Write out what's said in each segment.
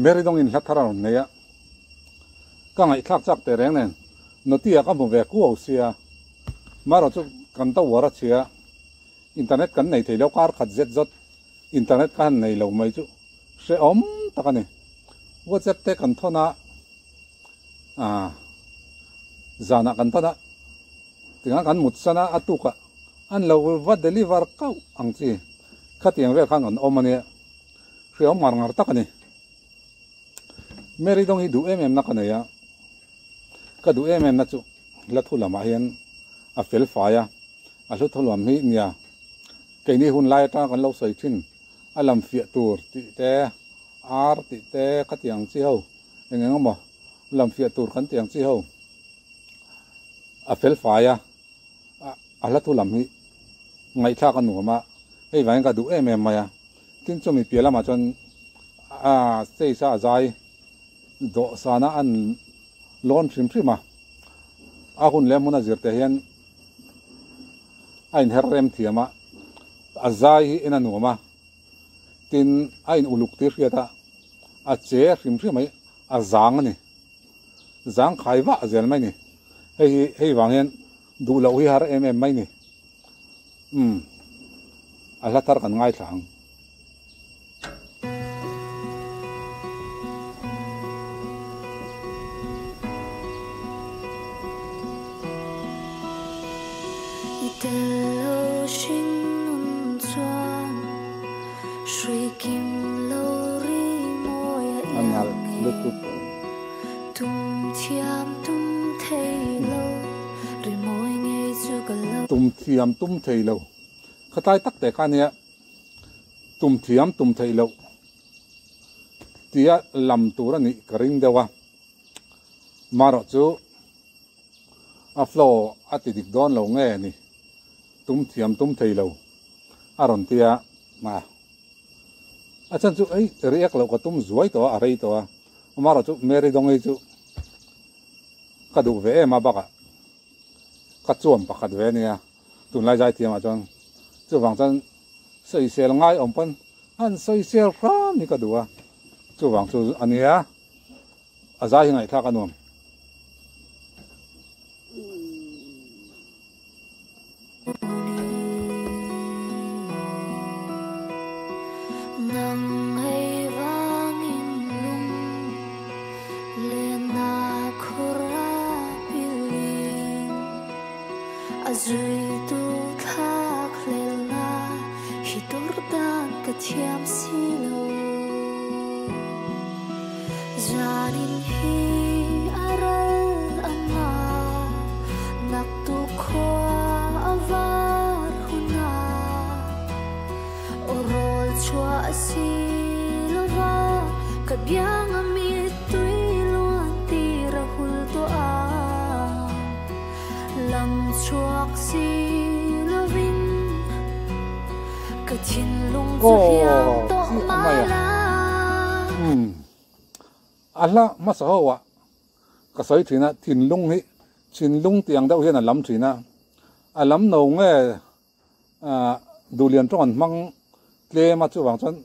Mary dawngin hla thar a rawn nei a, ka ngaihthlak chak teh reng nen Noti ah ka hmu ve kuau sia, marawh chu kan ta uar a chhia, internet kan nei thei lo kar khat zet zawt internet ka han nei lo mai chu hrehawm tak a ni. WhatsApp te kan thawn a, ah zanah kan thawn a, tinga kan mut san a, a tukah an lo va deliver kauh ang chi khatiang vel khan kan awm a nia. Hriau ngar ngar tak a ni. Mary dawng hi duh em em na ka nei a, ka duh em em na chu hla thu lamah hian a fel fai a, a hlu thu lam hi nia keini hun lai atanga kan lo sawi thin a lam fiah tur tih te, ar tih te ka ti ang chi ho eng eng emaw lam fiah tur kan ti ang chi ho a fel fai a, a hla thu lam hi ngaihthlak a nuam a, hei vangin ka duh em em mai a. Tin chumi piah lamah chuan a stage a zai dawhsana an lawn hrim hrim a, a hun leh hmun a zir teh hian a inher rem thiam a, a zai hi en a nuam a, tin a in uluk tih hriat a, a che hrim hrim a hi a zang a ni, zang khai vah zel mai a ni, hei hi hei vang hian duh loh hi har em em mai a ni. Umm a hla thar kan ngaithla ang. I tel lo hring nun chuan hrui kim lo ri mawi a A nalh iang e. lutuk. Tum thiam tum thei lo. Tum thiam tum thei lo. Khatlai tak te kha nia tum thiam tum thei loh tia lam tur a nih ka ring deuh a. Marawh chu a flow a ti dik dawn lo nge ni tum thiam tum thei lo a rawn tia a. A chhan chu ei react loh ka tum zuai tawh a, a rei tawh a. Marawh chu Mary Dawngei chu Ka duh ve em a bakah ka chuam pakhat ve ania tunlai zaithiamah chuan chuvang chuan sawisel ngai awm pawn an sawisel hram hi ka duh a chuvang chu ania a zai hi ngaihthlak a nuam. Aw chi a mai a umm a hla hmasa ho ah ka sawi thin a thinlung hi thinlung tih ang deuh hian a lam thin a a lam no nge ah duhlian tawng an hmang tlem a chuvang chuan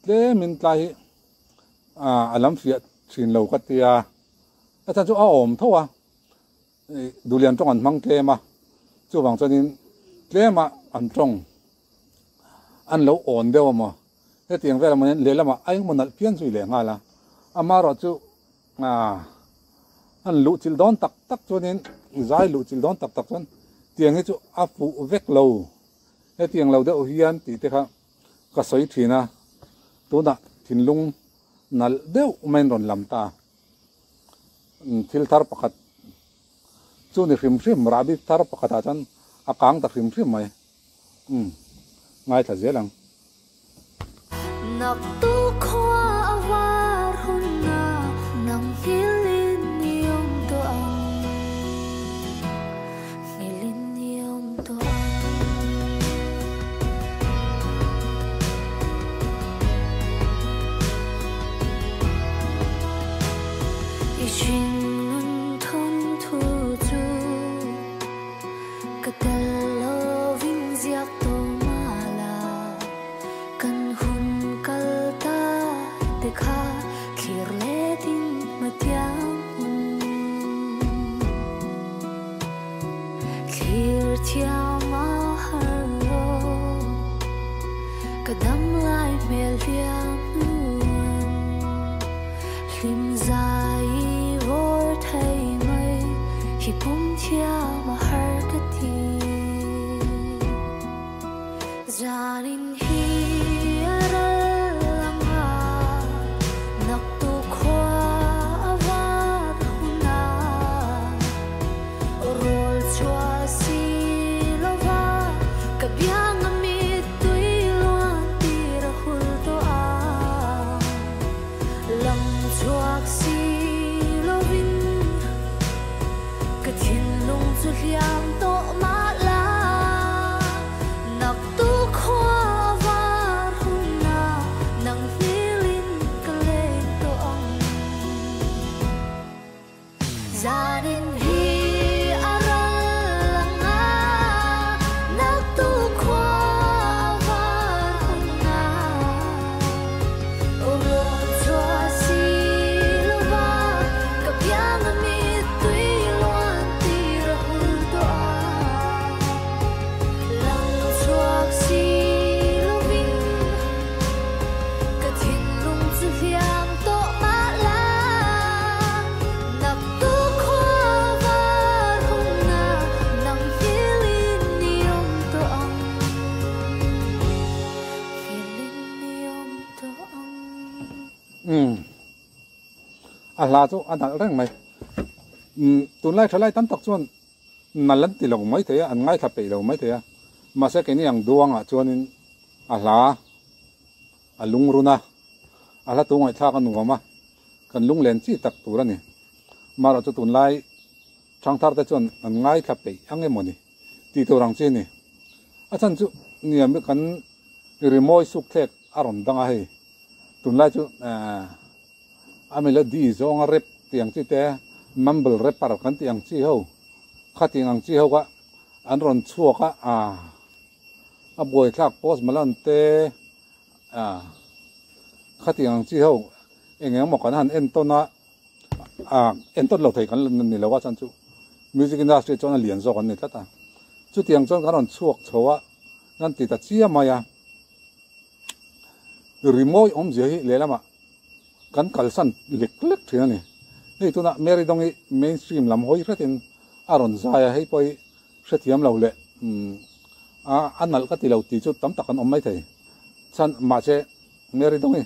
tlemin tlai hi ah a lam fiah thin lo ka tia a chhan chu a awm tho a. Duhlian tawng an hmang tlem a, chuvang chuanin tlema an tawng an lo awn deuh a maw? Hetiang vel amaw hian lehlamah a engemaw nalh phian zui leh nghal a, amaherawh chu an luh chilh dawn tak tak chuanin zai luh chilh dawn tak tak chuan tiang hi chu a fuh vek lo, hetiang lo deuh hian tih te kha ka sawi thin a, tunah thinlung nalh deuh maiin rawn lam ta. Thil thar pakhat chu ni hrim hrim, rahbi thar pakhatah chuan a kang ta hrim hrim mai. Umm, ngaithla zel ang. Naktu khua a var hunna nang nghilhin i awm tawh ang, nghilhin i awm tawh ang. I hringnun thun thu chu ka tel lovin ziak tawh mah la, kan hun kal ta te kha Thlir letin hmatiang hun. Thlir thiam a har lo. Ka dam lai hmel hliam hnuan. Hlim zai i vawr thei mai hi pum thiam a har ka ti. Zanin hi a ral ang a, naktuk khua a var hun a. Rawl chhuah si lova, ka biang a mittui luan tir a hul tawh a. Lang chhuak si lovin ka thinlung chu hliam tawh mah la. Naktuk khua a var hun a, nang hmilin ka leng tawh ang. Zanin hi a ral ang a, naktuk khua a var hun a. Rawl chhuah si lova, ka biang a mittui luan tir a hul tawh a. Lang chhuak si lovin ka thinlung chu hliam tawh mah la. Naktuk khua a var hun a, nang hmilin i awm tawh ang. Hmilin i awm tawh ang. Umm. A hla chu a nalh reng mai. Umm tunlai thalai tam tak chuan nalh an ti lo mai thei a, an ngaithla peih lo mai thei a. Mahse keini ang duangah chuanin a hla a lungrun a, a hla tu ngaihthlak a nuam a, kan lunglen chi tak tur a ni. Marawh chu tunlai thangthar te chuan an ngaithla peih ang emaw ni tih tur ang chi a ni. A chhan chu niam hi kan rimawi sukthlek a rawn dang a hei. Tunlai chu a melody zawnga rap tih ang chi te, mumble rapper kan tih ang chi ho, khatih ang chi ho kha an rawn chhuak a, a buaithlak Post Malone te khatih ang chi ho eng eng emaw kan han entawn a, entawn lo thei kan la ni lo a chuan chu music industry chuan a lian zawk an ni tlat a. Chutiang chuan kan rawn chhuak chho a, kan ti ta chiam mai a. Rimawi awmzia hi lehlamah kan kalsan lek lek thin a ni. Hei tunah Mary Dong hi mainstream lam hawi hretin a rawn zai a, hei pawh hi hrethiam lo leh a nalh ka ti lo tih chu tam tak an awm mai thei. Chhan mahse Mary Dong hi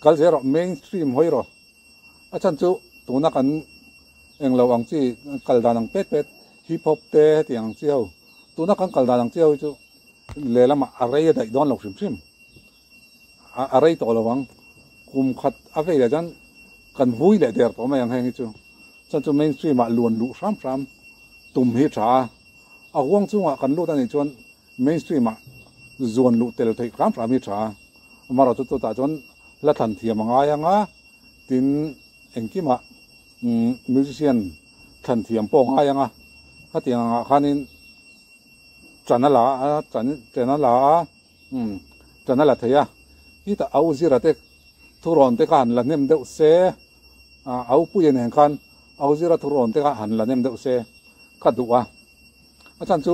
kal zel rawh, mainstream hawi rawh. A chhan chu tuna kan englo ang chi kal dan ang pet pet hip hop te hetiang ang chi ho tuna kan kal dan ang chi ho hi chu lehlamah a rei a daih dawn lo hrim hrim. A rei tawh lo ang. Kum khat a vei leh chuan kan vui leh der tawh mai ang heng hi chu. Chuan chu mainstream ah luan luh hram hram tum hi a tha a. A huang chungah kan lut a nih chuan mainstream ah zuan luh tel theih hram hram hi a tha a. Amaherawhchu chu chutah chuan hla thlan thiam a ngai ang a, tin engkimah musician thlan thiam pawh a ngai ang a. Khatiang angah khanin Chan a la a, chan chan a la a, umm chan a la thei a. Hita au zira te thurawn te kha han la hnem deuh se, ah au puia nen khan au zira thurawn te kha han la hnem deuh se ka duh a. A chhan chu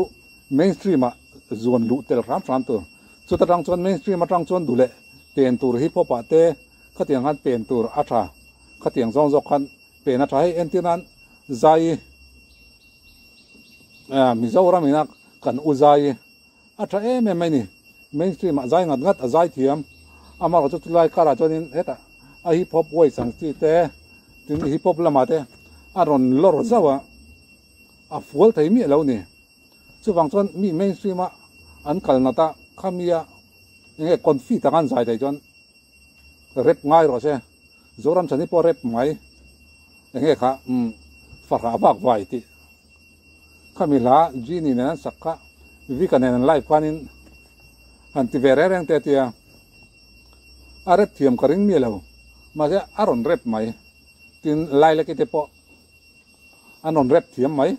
mainstream ah zuan luh tel hram hram tur. Chuta tang chuan mainstream atang chuan duh leh pen tur hip hop ah te khatiang khan pen tur a tha. Khatiang zawng zawk khan pen a tha. Hei entir nan zai Mizoram ina kan u zai a tha em em mai ni. Mainstream ah zai ngat ngat a zai thiam. Amaherawh chu chulai karah chuanin hetah a hip hop voice ang chi te tin hip hop lamah te a rawn lawr zauh a, a fual thei miah lo ni. Chuvang chuan mi mainstream a an kal nat a khamia enge confi taka an zai thei chuan rep ngai rawh se. Zoram chhan hi pawh rep mai enge kha umm fahrah vak vai tih khami hla Genie nen an sak kha Vika nen an live khanin han ti ve reng reng te a tia a rep thiam ka ring miah lo mahse a rawn rep mai tin Lilac-i te pawh an rawn rep thiam mai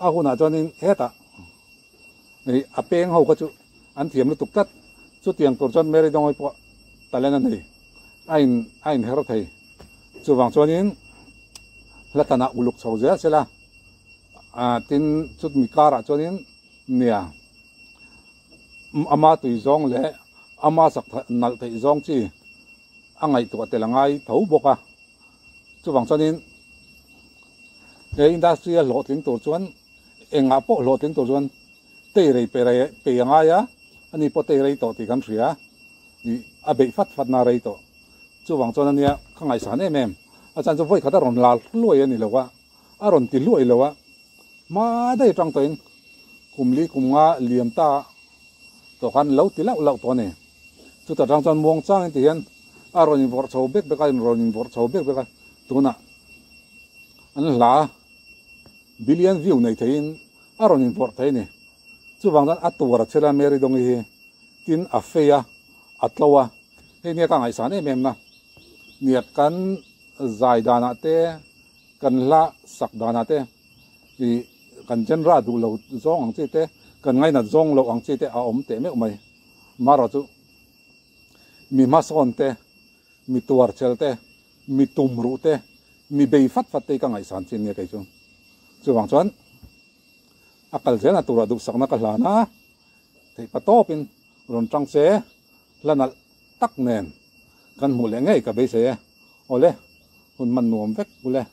a hunah chuanin hetah Hei a peng ho kha chu an thiam lutuk tlat. Chutiang tur chuan Mary Dongoi pawh talent a nei. A in a inher thei. Chuvang chuanin hla thanah uluk chho zel sela, tin chutmi karah chuanin nia ama tui zawng leh ama sak nalh theih zawng chi a ngaihtuah tel a ngai tho bawk a. Chuvang chuanin he industry a hlawhtling tur chuan engah pawh hlawhtling tur chuan tei rei pe rei pe a ngai a, ani pawh tei rei tawh tih kan hria ih a beih fat fat na rei tawh. Chuvang chuan ania ka ngaihsan em em a chan chu vawi khat a rawn lar hluai a ni lo a, a rawn ti hluai lo a, hma daih atang tawhin kum li kum nga liam ta tawh khan lo ti lauh lauh tawh a ni. Chutah tang chuan muang changin ti hian a rawn invawrh chho bek bek a, rawn invawrh chho bek bek a, tunah an hla billion view nei theihin a rawn invawrh thei a ni. Chuvang chuan a tuar a chhela Mary Dawngi hi tin a fei a, a tlo a, hei nia ka ngaihsan em em na. Nia kan zai danah te, kan hla sak danah te ih kan genre duh lo zawng ang chi te, kan ngainat zawng loh ang chi te a awm teh meuh mai. Marawh chu mi hmasawn te, mi tuarchel te, mi tumruh te, mi bei fat fat te hi ka ngaihsan chin nia kei chu. Chuvang chuan a kal zelna turah duhsakna ka hlan a, theihpa tawpin rawn tang che hla nalh tak nen kan hmuh leh ngei ka beisei e. Awle, hun hman nuam vek ule.